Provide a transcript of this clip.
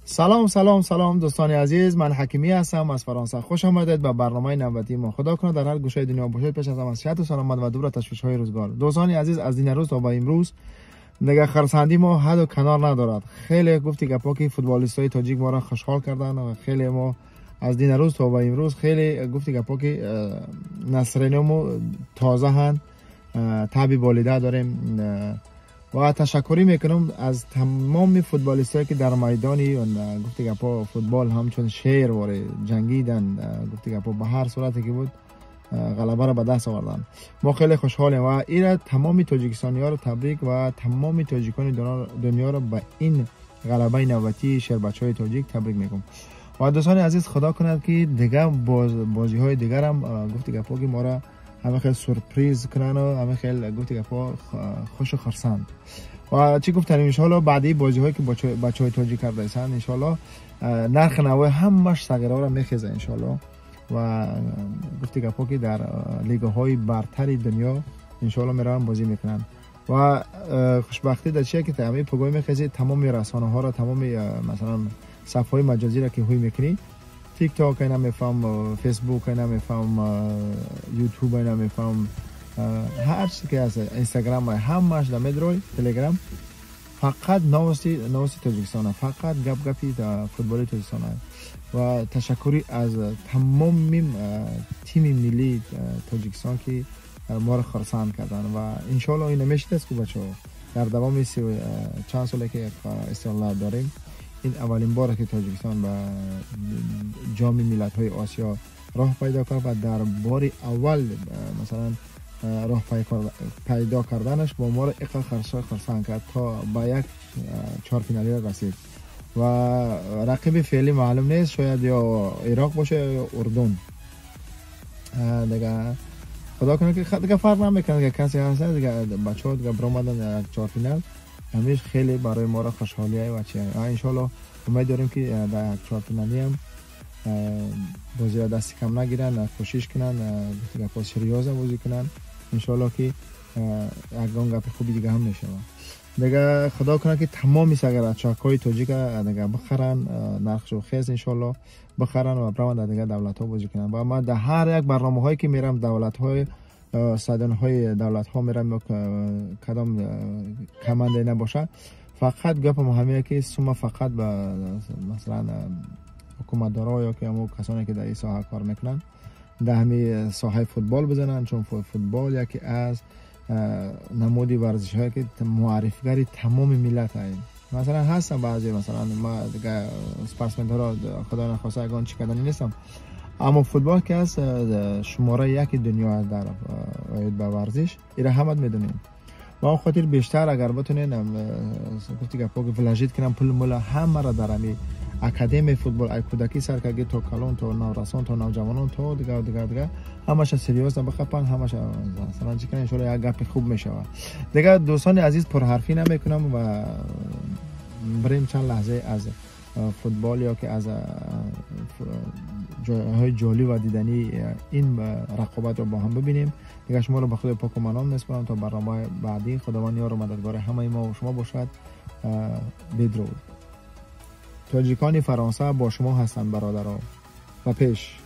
Салом, салом, салом, дӯстони азиз. Ман Ҳакимӣ ҳастам аз Фаронса. Хуш омадед ба барномаи навбатии мо. Худо кунад, дар ҳар гӯшаи дунё бошед, пеш аз ҳама сиҳату саломат ва дур аз ташвишҳои рӯзгор. Дӯстони азиз, аз дина рӯз то ба имрӯз дигар хурсандии мо ҳаду канор надорад. Хеле гуфти гапҳо, ки футболистҳои тоҷик моро хушҳол карданд ва хеле мо аз дина рӯз то ба имрӯз хеле гуфти гапҳо, ки настроение мо тозаанд, таби болида дорем ва ташаккурӣ мекунам аз тамоми футболистҳое, ки дар майдони, гуфти гапҳо, футбол ҳамчун шер воре ҷангиданд, гуфти гапҳо, ба ҳар сурате ки буд, ғалабаро ба даст оварданд. Мо хеле хушҳолем ва ира тамоми тоҷикистониҳоро табрик ва тамоми тоҷикони дунёро ба ин ғалабаи навбатии шербачаҳои тоҷик табрик мекунам. Ва дӯстони азиз, худо кунад, ки дигар бозиҳои дигарам, гуфти гапҳо, ки моро ҳама хел сюрприз кунанд, ҳама хел, гуфти гапҳо, хушу хурсанд. Ва чӣ гуфтанем, иншоалло баъди бозиҳое, ки бачаҳои тоҷик кардаистанд, иншоалло нархи навои ҳамаш сағираро мехеза, иншоалло. Ва гуфти гапҳо, ки дар лигаҳои бартари дунё, иншоалло, мераванд, бозӣ мекунанд. Ва хушбахтӣ дар чие, ки ҳамаи погоҳӣ мехезӣ, тамоми расонаҳоро, тамоми, масалан, сафҳаҳои маҷозиро ки ҳуй мекунӣ, Тикток намефаҳм, Фейсбук намефаҳм, Ютуб намефаҳм, ҳар чизе ки ҳаст, Инстаграм, ҳамааш да медрой, Телеграм, фақат новости, новости Тоҷикистона, фақат гап гапи футболи Тоҷикистона. Ва ташаккурӣ аз тамоми тими миллии Тоҷикистон, ки моро хурсанд карданд. Ва иншоалло ин намешидаст, ки бачаҳо дар давоми чанд соле, ки истиқлол дорем, ин аввалин боре, ки Тоҷикистон ба Ҷоми миллатҳои Осиё роҳ пайдо кард ва дар бори аввал, масалан, роҳ пайдо карданаш бо моро иқа хурсанд кард, то ба як чорфиналиро расид. Ва рақиби феълӣ маълум нест, шояд ё Ироқ боша ё Урдун. Дига худо кунад, ки дига фарқ намекунад, ки касе ҳаст. Дига бачаҳо дига биромадан як чорфинал, ҳамиш хеле барои моро хушҳолие. Ва чи, иншоалло, умед дорем, ки дар як чорфиналиам бозиро дасти кам нагиранд, кӯшиш кунанд, гапҳо, серьёзно бозӣ кунанд. Иншоалло, ки ягон гапи хуби дига ҳам мешавад. Дига худо кунад, ки тамоми сагарачакҳои тоҷика дига бихаранд, нархшо хез, иншоалло, бихаранд ва бираванд, дар дигар давлатҳо бозӣ кунанд. Ва ман дар ҳар як барномаҳое, ки мерам, давлатҳои, стадионҳои давлатҳо мерам ё кадом командае набошад, фақат гапам ҳамие, ки сума фақат ба, масалан, ҳукуматдоро ё ки ҳамо касоне, ки дар ин соҳа кор мекунанд, дар ҳамин соҳаи футбол бизананд, чун футбол яке аз намуди варзишҳое, ки муаррифгари тамоми миллат ҳаст. Масалан, ҳастанд баъзе, масалан, ма спортсменҳоро, худо нахоста, ягон чӣ кардани нестам, аммо футбол ки аст, шумораи яки дунё аст дар оид ба варзиш, ира ҳамат медонем. Ба он хотир бештар агар битонен, гуфти гапҳо, вложить кунам пул мула ҳамаро дар ҳами академияи футбол, ай кӯдакӣ сар карги то калон, то наврасон, то навҷавонон, то дигар, дигар, дигар, ҳамаша серьёзно бихапанд, ҳамаша, масалан, чӣ кунанд, иншоалло, як гапи хуб мешавад. Дигар, дӯстони азиз, пурҳарфӣ намекунам ва бирем, чанд лаҳзае аз футбол ё ки аз ҷойҳои ҷолиб ва дидании ин рақобатро бо ҳам бибинем. Дигар шуморо ба Худои поку манон месупорам то барномаи баъдӣ. Худованд ёру мададгори ҳамаи мо шумо бошад. Бедруд. Тоҷикони Фаронса бо шумо ҳастанд, бародаро, ва пеш.